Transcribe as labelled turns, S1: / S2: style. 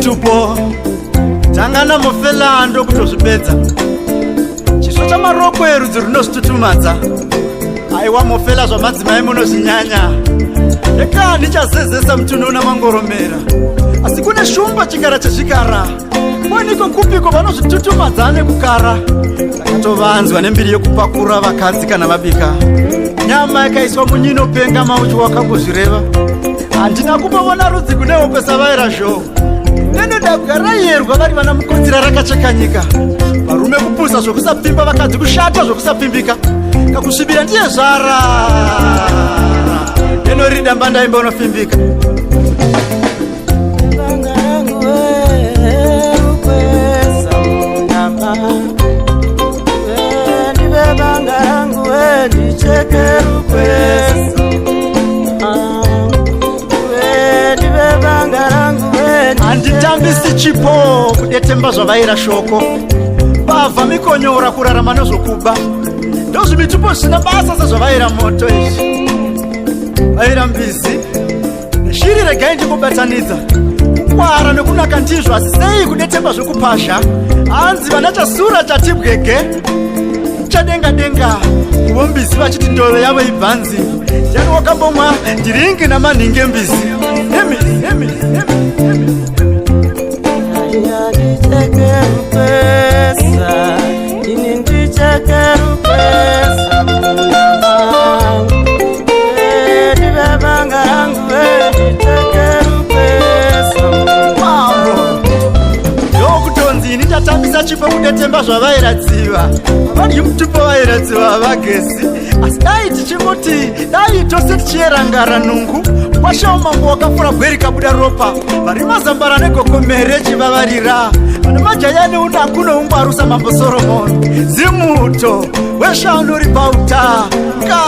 S1: Mutupo tanga namofela ndokutozvipedza. Chisvo chamarokwe rudzi runozvitutumadza. Aiwa mofela, zvamadzimai munozvinyanya. Reka ndichazezesa mutunhu una mangoromera, asi kune shumba chikara chezvikara. Kwaniko kupiko vanozvitutumadza nekukara? Takatovanzwa nembiri yekupakura vakadzi kana vabika nyama yakaiswa munyino penga mauchi wakambozvireva. Handina kumbovona rudzi kune hope savaira zhou. Neno dabwa raiyerwa vari vana mukotsira rakacheka nyika. Varume kupusa zvokusapfimba, vakadzi kushata zvokusapfimbika. Kakusvibira ndiye zvara. Neno riri damba ndaimba unofimbika. Handitambisi chipo kudetemba zvavaira shoko. Bavha mikonyora kurarama nezvokuba. Ndozvimitupo zvisina basa sezvavaira moto izvi. Vaira mbizi neshiri, regai ndikubatanidza. Kungwara nekunaka ndizvo, asi sei kudetemba zvekupazha? Hanzi vana chasura chatibwege chadenga denga kuvo mbizi vachiti ndove yavo ibhanzi. Ndiani wakambomwa ndiringi namanhinge mbizi? Hemi, hemi, hemi, hemi.
S2: Ini ndicheke rupesa munda mangu, ndive banga rangu, ndicheke rupesa munda.
S1: Mambo ndokutonzi ini tatambisa chipo kudetemba zvavairadziva. Vadyi mutupo vairadziva vagezi, asi dai tichingoti dai tose tichiyerangara nungu kwashawo. Mambo wakapfura gweri kabuda ropa. Vari mazambara negokomere chivavarira vane majaya neunaku noungwaru samambo Soromoni. Zimuto weshaunori pauta ka.